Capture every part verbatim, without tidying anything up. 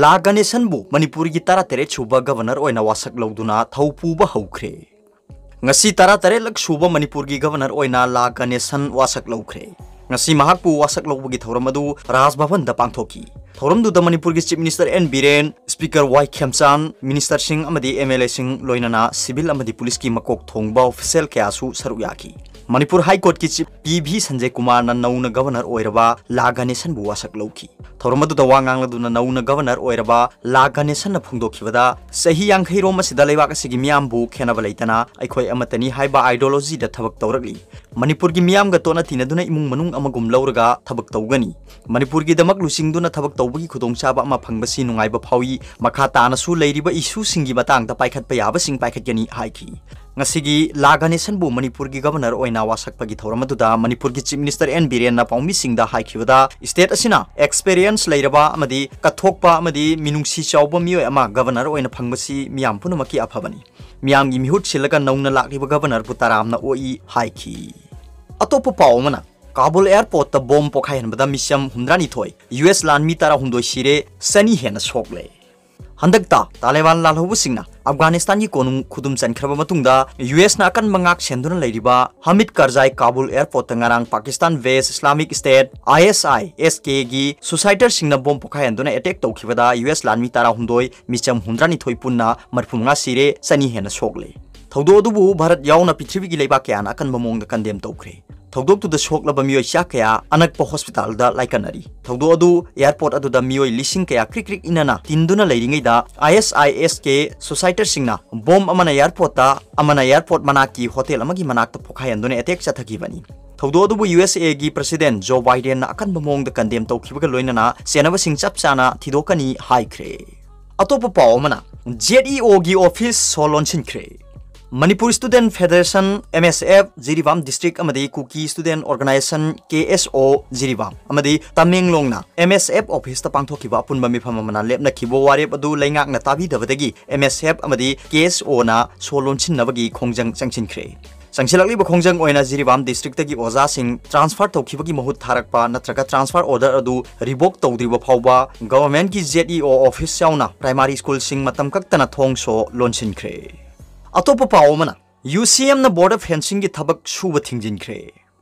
ꯂꯥ ꯒꯅꯦꯁꯟꯕꯨ ꯃꯅꯤꯄꯨꯔꯒꯤ ꯇꯔꯥꯇꯔꯦꯠ ꯁꯨꯕ ꯒꯕꯔꯅꯔ ꯑꯣꯏꯅ ꯋꯥꯁꯛ ꯂꯧꯗꯨꯅ ꯊꯧ ꯄꯨꯕ ꯍꯧꯈ꯭ꯔꯦ꯫ ꯉꯁꯤ ꯇꯔꯥꯇꯔꯦꯠꯂꯛ ꯁꯨꯕ ꯃꯅꯤꯄꯨꯔꯒꯤ ꯒꯕꯔꯅꯔ ꯑꯣꯏꯅ ꯂꯥ ꯒꯅꯦꯁꯟ ꯋꯥꯁꯛ ꯂꯧꯈ꯭ꯔꯦ꯫ ꯉꯁꯤ ꯃꯍꯥꯛꯄꯨ ꯋꯥꯁꯛ ꯂꯧꯕꯒꯤ ꯊꯧꯔꯝ ꯑꯗꯨ ꯔꯥꯖ ꯚꯕꯟꯗ ꯄꯥꯡꯊꯣꯛꯈꯤ꯫ ꯊꯧꯔꯝꯗꯨꯗ ꯃꯅꯤꯄꯨꯔꯒꯤ chief minister N Biren, speaker Y Khemchand, ꯃꯤꯅꯤꯁꯇꯔꯁꯤꯡ ꯑꯃꯗꯤ ꯑꯦꯝ ꯑꯦꯜ ꯑꯦꯁꯤꯡ, ꯂꯣꯏꯅꯅ ꯁꯤꯚꯤꯜ ꯑꯃꯗꯤ ꯄꯨꯂꯤꯁꯀꯤ ꯃꯀꯣꯛ ꯊꯣꯡꯕ ꯑꯣꯐꯤꯁꯤꯌꯦꯜ ꯀꯌꯥꯁꯨ ꯁꯔꯨꯛ ꯌꯥꯈꯤ꯫ ꯃꯅꯤꯄꯨꯔ ꯍꯥꯏ ꯀꯣꯔꯠꯀꯤ ꯆꯤꯐ ꯄꯤ ꯚꯤ ꯁꯟꯖꯌ ꯀꯨꯃꯥꯔꯅ ꯅꯧꯅ ꯒꯕꯔꯅꯔ ꯑꯣꯏꯔꯕ ꯂꯥ ꯒꯅꯦꯁꯟꯕꯨ ꯋꯥꯁꯛ ꯂꯧꯈꯤ꯫ ꯊꯧꯔꯝ ꯑꯗꯨꯗ ꯋꯥ ꯉꯥꯡꯂꯗꯨꯅ ꯅꯧꯅ ꯒꯕꯔꯅꯔ ꯑꯣꯏꯔꯕ ꯂꯥ ꯒꯅꯦꯁꯟꯅ ꯐꯣꯡꯗꯣꯛꯈꯤꯕꯗ, ꯆꯍꯤ ꯌꯥꯡꯈꯩ ꯔꯣꯝ ꯑꯁꯤꯗ ꯂꯩꯕꯥꯛ ꯑꯁꯤꯒꯤ ꯃꯤꯌꯥꯝꯕꯨ ꯈꯦꯟꯅꯕ ꯂꯩꯇꯅ ꯑꯩꯈꯣꯏ ꯑꯃꯠꯇꯅꯤ ꯍꯥꯏꯕ ideologyꯗ ꯊꯕꯛ ꯇꯧꯔꯛꯂꯤ꯫ ꯃꯅꯤꯄꯨꯔꯒꯤ ꯃꯤꯌꯥꯝꯒ ꯇꯣꯠꯅ ꯇꯤꯟꯅꯗꯨꯅ ꯏꯃꯨꯡ ꯃꯅꯨꯡ ꯑꯃꯒꯨꯝ ꯂꯧꯔꯒ ꯊꯕꯛ ꯇꯧꯒꯅꯤ꯫ ꯃꯅꯤꯄꯨꯔꯒꯤꯗꯃꯛ ꯂꯨꯆꯤꯡꯗꯨꯅ ꯊꯕꯛ ꯇꯧꯕꯒꯤ ꯈꯨꯗꯣꯡꯆꯥꯕ ꯑꯃ ꯐꯪꯕꯁꯤ ꯅꯨꯡꯉꯥꯏꯕ ꯐꯥꯎꯏ꯫ ꯃꯈꯥ ꯇꯥꯅꯁꯨ ꯂꯩꯔꯤꯕ issueꯁꯤꯡꯒꯤ ꯃꯇꯥꯡꯗ ꯄꯥꯏꯈꯠꯄ ꯌꯥꯕꯁꯤꯡ ꯄꯥꯏꯈꯠꯀꯅꯤ ꯍꯥꯏꯈꯤ꯫ ꯉꯁꯤꯒꯤ ꯂꯥ ꯒꯅꯦꯁꯟꯕꯨ ꯃꯅꯤꯄꯨꯔꯒꯤ ꯒꯕꯔꯅꯔ ꯑꯣꯏꯅ ꯋꯥꯁꯛꯄꯒꯤ ꯊꯧꯔꯝ ꯑꯗꯨꯗ ꯃꯅꯤꯄꯨꯔꯒꯤ ꯆꯤꯐ ꯃꯤꯅꯤꯁꯇꯔ ꯑꯦꯟ ꯕꯤꯔꯦꯟꯅ ꯄꯥꯎꯃꯤꯁꯤꯡꯗ ꯍꯥꯏꯈꯤꯕꯗ, ꯁ꯭ꯇꯦꯠ ꯑꯁꯤꯅ experience ꯂꯩꯔꯕ ꯑꯃꯗꯤ ꯀꯠꯊꯣꯛꯄ ꯑꯃꯗꯤ ꯃꯤꯅꯨꯡꯁꯤ ꯆꯥꯎꯕ ꯃꯤꯑꯣꯏ ꯑꯃ ꯒꯕꯔꯅꯔ ꯑꯣꯏꯅ ꯐꯪꯕꯁꯤ ꯃꯤꯌꯥꯝ ꯄꯨꯝꯅꯃꯛꯀꯤ ꯑꯐꯕꯅꯤ꯫ ꯃꯤꯌꯥꯝꯒꯤ ꯃꯤꯍꯨꯠ ꯁꯤꯜꯂꯒ ꯅꯧꯅ ꯂꯥꯛꯂꯤꯕ ꯒꯕꯔꯅꯔꯕꯨ ꯇꯔꯥꯝꯅ ꯑꯣꯛꯏ ꯍꯥꯏꯈꯤ꯫ ꯑꯇꯣꯞꯄ ꯄꯥꯎ ꯑꯃꯅ, ꯀꯥꯕꯨꯜ ꯑꯦꯌꯔꯄꯣꯔꯠꯇ ꯕꯣꯝ ꯄꯣꯈꯥꯏꯍꯟꯕꯗ ꯃꯤꯆꯝ ꯍꯨꯝꯗ꯭ꯔꯥꯅꯤꯊꯣꯏ, ꯌꯨ ꯑꯦꯁ ꯂꯥꯟꯃꯤ ꯇꯔꯥꯍꯨꯝꯗꯣꯏ ꯁꯤꯔꯦ, ꯆꯅꯤ ꯍꯦꯟꯅ ꯁꯣꯛꯂꯦ꯫ ꯍꯟꯗꯛꯇ ꯇꯥꯂꯦꯕꯥꯟ ꯂꯥꯜꯍꯧꯕꯁꯤꯡꯅ ꯑꯐꯒꯥꯅꯤꯁꯇꯥꯟꯒꯤ ꯀꯣꯅꯨꯡ ꯈꯨꯗꯨꯝ ꯆꯟꯈ꯭ꯔꯕ ꯃꯇꯨꯡꯗ, ꯌꯨ ꯑꯦꯁꯅ ꯑꯀꯟꯕ ꯉꯥꯛ ꯁꯦꯟꯗꯨꯅ ꯂꯩꯔꯤꯕ ꯍꯃꯤꯗ ꯀꯔꯖꯥꯏ ꯀꯥꯕꯨꯜ ꯑꯦꯌꯔꯄꯣꯔꯠꯇ ꯉꯔꯥꯡ ꯄꯥꯀꯤꯁꯇꯥꯟ ꯕꯦꯁ ꯏꯁꯂꯥꯃꯤꯛ ꯁ꯭ꯇꯦꯠ, ꯑꯥꯏ ꯑꯦꯁ ꯑꯥꯏ ꯑꯦꯁ ꯀꯦꯒꯤ suicidꯔꯁꯤꯡꯅ ꯕꯣꯝ ꯄꯣꯈꯥꯏꯍꯟꯗꯨꯅ attack ꯇꯧꯈꯤꯕꯗ ꯌꯨ ꯑꯦꯁ ꯂꯥꯟꯃꯤ ꯇꯔꯥꯍꯨꯝꯗꯣꯏ, ꯃꯤꯆꯝ ꯍꯨꯝꯗ꯭ꯔꯥꯅꯤꯊꯣꯏ ꯄꯨꯟꯅ ꯃꯔꯤꯐꯨꯃꯉꯥ ꯁꯤꯔꯦ, ꯆꯅꯤ ꯍꯦꯟꯅ ꯁꯣꯛꯂꯦ꯫ ꯊꯧꯗꯣꯛ ꯑꯗꯨꯕꯨ ꯚꯥꯔꯠ ꯌꯥꯎꯅ ꯄ꯭ꯔꯤꯊꯤꯕꯤꯒꯤ ꯂꯩꯕꯥꯛ ꯀꯌꯥꯅ ꯑꯀꯟꯕ ꯃꯑꯣꯡꯗ condemn ꯇꯧꯈ꯭ꯔꯦ꯫ ꯊꯧꯗꯣꯛꯇꯨꯗ ꯁꯣꯛꯂꯕ ꯃꯤꯑꯣꯏ ꯆꯥ ꯀꯌꯥ ꯑꯅꯛꯄ ꯍꯣꯁꯄꯤꯇꯥꯜꯗ ꯂꯥꯏꯀꯠꯅꯔꯤ꯫ ꯊꯧꯗꯣꯛ ꯑꯗꯨ ꯑꯦꯌꯔꯄꯣꯔꯠ ꯑꯗꯨꯗ ꯃꯤꯑꯣꯏ ꯂꯤꯁꯤꯡ ꯀꯌꯥ ꯀ꯭ꯔꯤꯛ ꯀ꯭ꯔꯤꯛ ꯏꯅꯅ ꯇꯤꯟꯗꯨꯅ ꯂꯩꯔꯤꯉꯩꯗ, ꯑꯥꯏ ꯑꯦꯁ ꯑꯥꯏ ꯑꯦꯁ ꯀꯦ suicidꯔꯁꯤꯡꯅ ꯕꯣꯝ ꯑꯃꯅ ꯑꯦꯌꯔꯄꯣꯔꯠꯇ, ꯑꯃꯅ ꯑꯦꯌꯔꯄꯣꯔꯠ ꯃꯅꯥꯛꯀꯤ ꯍꯣꯇꯦꯜ ꯑꯃꯒꯤ ꯃꯅꯥꯛꯇ ꯄꯣꯈꯥꯏꯍꯟꯗꯨꯅ attack ꯆꯠꯊꯈꯤꯕꯅꯤ꯫ ꯊꯧꯗꯣꯛ ꯑꯗꯨꯕꯨ ꯌꯨ ꯑꯦꯁ ꯑꯦꯒꯤ ꯄ꯭ꯔꯁꯤꯗꯦꯟꯠ ꯖꯣ ꯕꯥꯏꯗꯦꯟꯅ ꯑꯀꯟꯕ ꯃꯑꯣꯡꯗ condemn ꯇꯧꯈꯤꯕꯒ ꯂꯣꯏꯅꯅ ꯆꯦꯟꯅꯕꯁꯤꯡ ꯆꯞ ꯆꯥꯅ ꯊꯤꯗꯣꯛꯀꯅꯤ ꯍꯥꯏꯈ꯭ꯔꯦ꯫ ꯑꯇꯣꯞꯄ ꯄꯥꯎ ꯑꯃꯅ, ꯖꯦꯗ ꯏ ꯑꯣꯒꯤ ꯑꯣꯐꯤꯁ ꯁꯣ ꯂꯣꯟꯁꯤꯟꯈ꯭ꯔꯦ꯫ ꯃꯅꯤꯄꯨꯔ ꯁ꯭ꯇꯨꯗꯦꯟꯠ ꯐꯦꯗꯔꯦꯁꯟ, ꯑꯦꯝ ꯑꯦꯁ ꯑꯦꯐ, ꯖꯤꯔꯤꯕꯥꯝ ꯗꯤꯁꯇ꯭ꯔꯤꯛ ꯑꯃꯗꯤ ꯀꯨꯀꯤ ꯁ꯭ꯇꯨꯗꯦꯟꯠ ꯑꯣꯔꯒꯅꯥꯏꯖꯦꯁꯟ, ꯀꯦ ꯑꯦꯁ ꯑꯣ, ꯖꯤꯔꯤꯕꯥꯝ ꯑꯃꯗꯤ ꯇꯃꯦꯡꯂꯣꯡꯅ ꯑꯦꯝ ꯑꯦꯁ ꯑꯦꯐ ꯑꯣꯐꯤꯁꯇ ꯄꯥꯡꯊꯣꯛꯈꯤꯕ ꯑꯄꯨꯟꯕ ꯃꯤꯐꯝ ꯑꯃꯅ ꯂꯦꯞꯅꯈꯤꯕ ꯋꯥꯔꯦꯞ ꯑꯗꯨ ꯂꯩꯉꯥꯛꯅ ꯇꯥꯕꯤꯗꯕꯗꯒꯤ ꯑꯦꯝ ꯑꯦꯁ ꯑꯦꯐ ꯑꯃꯗꯤ ꯀꯦ ꯑꯦꯁ ꯑꯣꯅ ꯁꯣ ꯂꯣꯟꯁꯤꯟꯅꯕꯒꯤ ꯈꯣꯡꯖꯪ ꯆꯪꯁꯤꯟꯈ꯭ꯔꯦ꯫ ꯆꯪꯁꯤꯜꯂꯛꯂꯤꯕ ꯈꯣꯡꯖꯪ ꯑꯣꯏꯅ ꯖꯤꯔꯤꯕꯥꯝ district ꯇꯒꯤ ꯑꯣꯖꯥꯁꯤꯡ transfer ꯇꯧꯈꯤꯕꯒꯤ ꯃꯍꯨꯠ ꯊꯥꯔꯛꯄ ꯅꯠꯇ꯭ꯔꯒ transfer order ꯑꯗꯨ revoke ꯇꯧꯗ꯭ꯔꯤꯕ ꯐꯥꯎꯕ government ꯀꯤ Z E O office ꯌꯥꯎꯅ primary school ꯁꯤꯡ ꯃꯇꯝ ꯀꯛꯇꯅ ꯊꯣꯡꯁꯨ ꯂꯣꯟꯁꯤꯟꯈ꯭ꯔꯦ꯫ ꯑꯇꯣꯞꯄ ꯄꯥꯎ ꯑꯃꯅ, U C M ꯅ border fencing ꯒꯤ ꯊꯕꯛ ꯁꯨꯕ ꯊꯤꯡꯖꯤꯟꯈ꯭ꯔꯦ꯫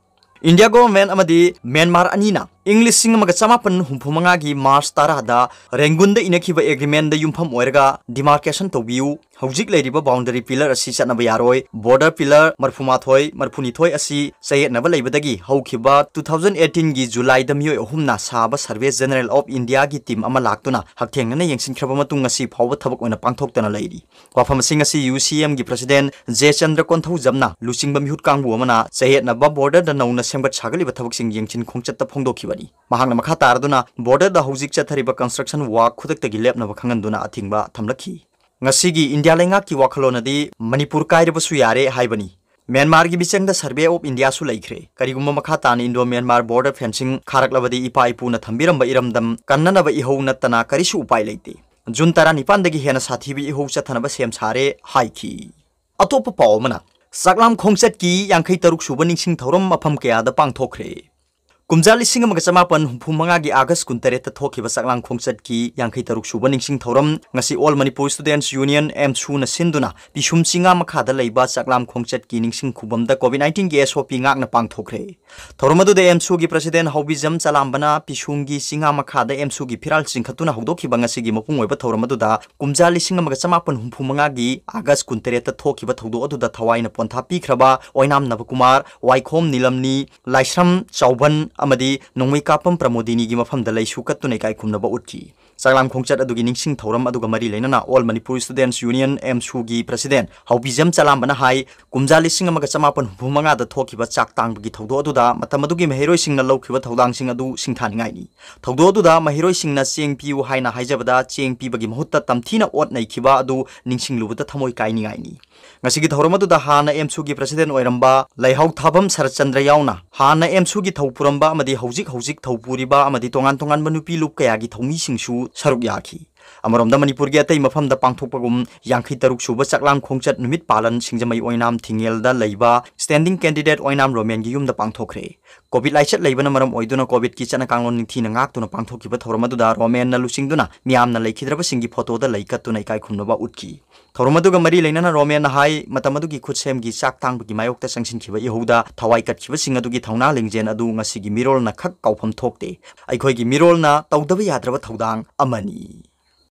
India government ꯑꯃꯗꯤ ꯃ꯭ꯌꯥꯟꯃꯥꯔ ꯑꯅꯤꯅ ꯏꯪ ꯂꯤꯁꯤꯡ ꯑꯃꯒ ꯆꯃꯥꯄꯟ ꯍꯨꯝꯐꯨ ꯃꯉꯥꯒꯤ March ꯇꯔꯥꯗ ꯔꯦꯡꯒꯨꯟꯗ ꯏꯅꯈꯤꯕ agreement ꯗ ꯌꯨꯝꯐꯝ ꯑꯣꯏꯔꯒ demarcation ꯇꯧꯕꯤꯌꯨ, ꯍꯧꯖꯤꯛ ꯂꯩꯔꯤꯕ boundary pillar ꯑꯁꯤ ꯆꯠꯅꯕ ꯌꯥꯔꯣꯏ, border pillar ꯃꯔꯐꯨ ꯃꯥꯊꯣꯏ, ꯃꯔꯐꯨ ꯅꯤꯊꯣꯏ ꯑꯁꯤ ꯆꯌꯦꯠꯅꯕ ꯂꯩꯕꯗꯒꯤ ꯍꯧꯈꯤꯕ two thousand eighteen ꯒꯤ July ꯗ ꯃꯤꯑꯣꯏ ꯑꯍꯨꯝꯅ ꯁꯥꯕ Survey General of India ꯒꯤ team ꯑꯃ ꯂꯥꯛꯇꯨꯅ ꯍꯛꯊꯦꯡꯅꯅ ꯌꯦꯡꯁꯤꯟꯈ꯭ꯔꯕ ꯃꯇꯨꯡ ꯉꯁꯤ ꯐꯥꯎꯕ ꯊꯕꯛ ꯑꯣꯏꯅ ꯄꯥꯡꯊꯣꯛꯇꯅ ꯂꯩꯔꯤ꯫ ꯋꯥꯐꯝꯁꯤꯡ ꯑꯁꯤ U C M ꯒꯤ president ꯖꯦꯆꯟꯗ꯭ꯔ ꯀꯣꯟꯊꯧꯖꯝꯅ ꯂꯨꯆꯤꯡꯕ ꯃꯤꯍꯨꯠ ꯀꯥꯡꯕꯨ ꯑꯃꯅ ꯆꯌꯦꯠꯅꯕ border ꯗ ꯅꯧꯅ ꯁꯦꯝꯒꯠ ꯁꯥꯒꯠꯂꯤꯕ ꯊꯕꯛꯁꯤꯡ ꯌꯦꯡꯁꯤꯟ ꯈꯣꯡꯆꯠꯇ ꯐꯣꯡꯗꯣꯛꯈꯤꯕꯅꯤ꯫ ꯃꯍꯥꯛꯅ ꯃꯈꯥ ꯇꯥꯔꯗꯨꯅ border ꯗ ꯍꯧꯖꯤꯛ ꯆꯠꯊꯔꯤꯕ construction work ꯈꯨꯗꯛꯇꯒꯤ ꯂꯦꯞꯅꯕ ꯈꯪꯍꯟꯗꯨꯅ ꯑꯊꯤꯡꯕ ꯊꯝꯂꯛꯈꯤ꯫ ꯉꯁꯤꯒꯤ ꯏꯟꯗꯤꯌꯥ ꯂꯩꯉꯥꯛꯀꯤ ꯋꯥꯈꯜꯂꯣꯟ ꯑꯗꯤ ꯃꯅꯤꯄꯨꯔ ꯀꯥꯏꯔꯕꯁꯨ ꯌꯥꯔꯦ ꯍꯥꯏꯕꯅꯤ꯫ ꯃ꯭ꯌꯥꯟꯃꯥꯔꯒꯤ ꯃꯤꯆꯪꯗ Survey of India ꯁꯨ ꯂꯩꯈ꯭ꯔꯦ꯫ ꯀꯔꯤꯒꯨꯝꯕ ꯃꯈꯥ ꯇꯥꯅ Indo Myanmar border fencing ꯈꯥꯔꯛꯂꯕꯗꯤ ꯏꯄꯥ ꯏꯄꯨꯅ ꯊꯝꯕꯤꯔꯝꯕ ꯏꯔꯝꯗꯝ ꯀꯟꯅꯅꯕ ꯏꯍꯧ ꯅꯠꯇꯅ ꯀꯔꯤꯁꯨ ꯎꯄꯥꯏ ꯂꯩꯇꯦ꯫ ꯖꯨꯟ ꯇꯔꯥꯅꯤꯄꯥꯟꯗꯒꯤ ꯍꯦꯟꯅ ꯁꯥꯊꯤꯕ ꯏꯍꯧ ꯆꯠꯊꯅꯕ ꯁꯦꯝ ꯁꯥꯔꯦ ꯍꯥꯏꯈꯤ꯫ ꯑꯇꯣꯞꯄ ꯄꯥꯎ ꯑꯃꯅ, ꯆꯥꯛꯂꯥꯝ ꯈꯣꯡꯆꯠꯀꯤ ꯌꯥꯡꯈꯩ ꯇꯔꯨꯛ ꯁꯨꯕ ꯅꯤꯡꯁꯤꯡ ꯊꯧꯔꯝ ꯃꯐꯝ ꯀꯌꯥꯗ ꯄꯥꯡꯊꯣꯛꯈ꯭ꯔꯦ꯫ ꯀꯨꯝꯖꯥ ꯂꯤꯁꯤꯡ ꯑꯃꯒ ꯆꯃꯥꯄꯟ ꯍꯨꯝꯐꯨ ꯃꯉꯥꯒꯤ August ꯀꯨꯟꯇꯔꯦꯠꯇ ꯊꯣꯛꯈꯤꯕ ꯆꯥꯛꯂꯥꯝ ꯈꯣꯡꯆꯠꯀꯤ ꯌꯥꯡꯈꯩ ꯇꯔꯨꯛ ꯁꯨꯕ ꯅꯤꯡꯁꯤꯡ ꯊꯧꯔꯝ ꯉꯁꯤ All Manipur Students Union, AMSU ꯅ ꯁꯤꯟꯗꯨꯅ ꯄꯤꯁꯨꯝ ꯆꯤꯉꯥ ꯃꯈꯥꯗ ꯂꯩꯕ ꯆꯥꯛꯂꯥꯝ ꯈꯣꯡꯆꯠꯀꯤ ꯅꯤꯡꯁꯤꯡ ꯈꯨꯕꯝꯗ COVID nineteen ꯒꯤ S O P ꯉꯥꯛꯅ ꯄꯥꯡꯊꯣꯛꯈ꯭ꯔꯦ꯫ ꯊꯧꯔꯝ ꯑꯗꯨꯗ AMSU ꯒꯤ president ꯍꯥꯎꯕꯤꯖꯝ ꯆꯂꯥꯝꯕꯅ ꯄꯤꯁꯨꯝꯒꯤ ꯆꯤꯉꯥ ꯃꯈꯥꯗ AMSU ꯒꯤ ꯐꯤꯔꯥꯜ ꯆꯤꯡꯈꯠꯇꯨꯅ ꯍꯧꯗꯣꯛꯈꯤꯕ ꯉꯁꯤꯒꯤ ꯃꯄꯨꯡ ꯑꯣꯏꯕ ꯊꯧꯔꯝ ꯑꯗꯨꯗ ꯀꯨꯝꯖꯥ ꯂꯤꯁꯤꯡ ꯑꯃꯒ ꯆꯃꯥꯄꯟ ꯍꯨꯝꯐꯨ ꯃꯉꯥꯒꯤ August ꯀꯨꯟꯇꯔꯦꯠꯇ ꯊꯣꯛꯈꯤꯕ ꯊꯧꯗꯣꯛ ꯑꯗꯨꯗ ꯊꯋꯥꯏꯅ ꯄꯣꯟꯊꯥ ꯄꯤꯈ꯭ꯔꯕ ꯑꯣꯏꯅꯥꯝ ꯅꯕꯀꯨꯃꯥꯔ, ꯋꯥꯏꯈꯣꯝ ꯅꯤꯂꯝꯅꯤ, ꯂꯥꯏꯁ꯭ꯔꯝ ꯆꯥꯎꯕꯟ ꯑꯃꯗꯤ ꯅꯣꯡꯃꯩꯀꯥꯞꯄꯝ ꯄ꯭ꯔꯃꯣꯗꯤꯅꯤꯒꯤ ꯃꯐꯝꯗ ꯂꯩꯁꯨ ꯀꯠꯇꯨꯅ ꯏꯀꯥꯏ ꯈꯨꯝꯅꯕ ꯎꯠꯈꯤ꯫ ꯆꯥꯛꯂꯥꯝ ꯈꯣꯡꯆꯠ ꯑꯗꯨꯒꯤ ꯅꯤꯡꯁꯤꯡ ꯊꯧꯔꯝ ꯑꯗꯨꯒ ꯃꯔꯤ ꯂꯩꯅꯅ All Manipur Students Union, AMSU ꯒꯤ president ꯍꯥꯎꯕꯤꯖꯝ ꯆꯂꯥꯝꯕꯅ ꯍꯥꯏ, ꯀꯨꯝꯖꯥ ꯂꯤꯁꯤꯡ ꯑꯃꯒ ꯆꯃꯥꯄꯟ ꯍꯨꯝꯐꯨ ꯃꯉꯥꯗ ꯊꯣꯛꯈꯤꯕ ꯆꯥꯛ ꯇꯥꯡꯕꯒꯤ ꯊꯧꯗꯣꯛ ꯑꯗꯨꯗ ꯃꯇꯝ ꯑꯗꯨꯒꯤ ꯃꯍꯩꯔꯣꯏꯁꯤꯡꯅ ꯂꯧꯈꯤꯕ ꯊꯧꯗꯥꯡꯁꯤꯡ ꯑꯗꯨ ꯁꯤꯡꯊꯥꯅꯤꯡꯉꯥꯏꯅꯤ꯫ ꯊꯧꯗꯣꯛ ꯑꯗꯨꯗ ꯃꯍꯩꯔꯣꯏꯁꯤꯡꯅ ꯆꯦꯡ ꯄꯤꯌꯨ ꯍꯥꯏꯅ ꯍꯥꯏꯖꯕꯗ ꯆꯦꯡ ꯄꯤꯕꯒꯤ ꯃꯍꯨꯠꯇ ꯇꯝꯊꯤꯅ ꯑꯣꯠ ꯅꯩꯈꯤꯕ ꯑꯗꯨ ꯅꯤꯡꯁꯤꯡꯂꯨꯕꯗ ꯊꯃꯣꯏ ꯀꯥꯏꯅꯤꯡꯉꯥꯏꯅꯤ꯫ ꯉꯁꯤꯒꯤ ꯊꯧꯔꯝ ꯑꯗꯨꯗ ꯍꯥꯟꯅ AMSU ꯒꯤ president ꯑꯣꯏꯔꯝꯕ ꯂꯩꯍꯥꯎ ꯊꯥꯕꯝ ꯁꯔꯠꯆꯟꯗ꯭ꯔ ꯌꯥꯎꯅ ꯍꯥꯟꯅ AMSU ꯒꯤ ꯊꯧ ꯄꯨꯔꯝꯕ ꯑꯃꯗꯤ ꯍꯧꯖꯤꯛ ꯍꯧꯖꯤꯛ ꯊꯧ ꯄꯨꯔꯤꯕ ꯑꯃꯗꯤ ꯇꯣꯉꯥꯟ ꯇꯣꯉꯥꯟꯕ ꯅꯨꯄꯤ ꯂꯨꯞ ꯀꯌꯥꯒꯤ ꯊꯧꯃꯤꯁꯤꯡꯁꯨ ꯁꯔꯨꯛ ꯌꯥꯈꯤ꯫ ꯑꯃꯔꯣꯝꯗ ꯃꯅꯤꯄꯨꯔꯒꯤ ꯑꯇꯩ ꯃꯐꯝꯗ ꯄꯥꯡꯊꯣꯛꯄꯒꯨꯝ ꯌꯥꯡꯈꯩ ꯇꯔꯨꯛ ꯁꯨꯕ ꯆꯥꯛꯂꯥꯡ ꯈꯣꯡꯆꯠ ꯅꯨꯃꯤꯠ ꯄꯥꯂꯟ ꯁꯤꯡꯖꯃꯩ ꯑꯣꯏꯅꯥꯝ ꯊꯤꯡꯉꯦꯜꯗ ꯂꯩꯕ standing candidate ꯑꯣꯏꯅꯥꯝ ꯔꯣꯃꯦꯟꯒꯤ ꯌꯨꯝꯗ ꯄꯥꯡꯊꯣꯛꯈ꯭ꯔꯦ꯫ ꯀꯣꯚꯤꯗ ꯂꯥꯏꯆꯠ ꯂꯩꯕꯅ ꯃꯔꯝ ꯑꯣꯏꯗꯨꯅ ꯀꯣꯚꯤꯗꯀꯤ ꯆꯠꯅ ꯀꯥꯡꯂꯣꯟ ꯅꯤꯡꯊꯤꯅ ꯉꯥꯛꯇꯨꯅ ꯄꯥꯡꯊꯣꯛꯈꯤꯕ ꯊꯧꯔꯝ ꯑꯗꯨꯗ ꯔꯣꯃꯦꯟꯅ ꯂꯨꯆꯤꯡꯗꯨꯅ ꯃꯤꯌꯥꯝꯅ ꯂꯩꯈꯤꯗ꯭ꯔꯕꯁꯤꯡꯒꯤ ꯐꯣꯇꯣꯗ ꯂꯩ ꯀꯠꯇꯨꯅ ꯏꯀꯥꯏ ꯈꯨꯝꯅꯕ ꯎꯠꯈꯤ꯫ ꯊꯧꯔꯝ ꯑꯗꯨꯒ ꯃꯔꯤ ꯂꯩꯅꯅ ꯔꯣꯃꯦꯟꯅ ꯍꯥꯏ, ꯃꯇꯝ ꯑꯗꯨꯒꯤ ꯈꯨꯠꯁꯦꯝꯒꯤ ꯆꯥꯛ ꯇꯥꯡꯕꯒꯤ ꯃꯥꯌꯣꯛꯇ ꯆꯪꯁꯤꯟꯈꯤꯕ ꯏꯍꯧꯗ ꯊꯋꯥꯏ ꯀꯠꯈꯤꯕꯁꯤꯡ ꯑꯗꯨꯒꯤ ꯊꯧꯅꯥ ꯂꯤꯡꯖꯦꯜ ꯑꯗꯨ ꯉꯁꯤꯒꯤ ꯃꯤꯔꯣꯜꯅ ꯈꯛ ꯀꯥꯎꯐꯝ ꯊꯣꯛꯇꯦ꯫ ꯑꯩꯈꯣꯏꯒꯤ ꯃꯤꯔꯣꯜꯅ ꯇꯧꯗꯕ ꯌꯥꯗ꯭ꯔꯕ ꯊꯧꯗꯥꯡ ꯑꯃꯅꯤ꯫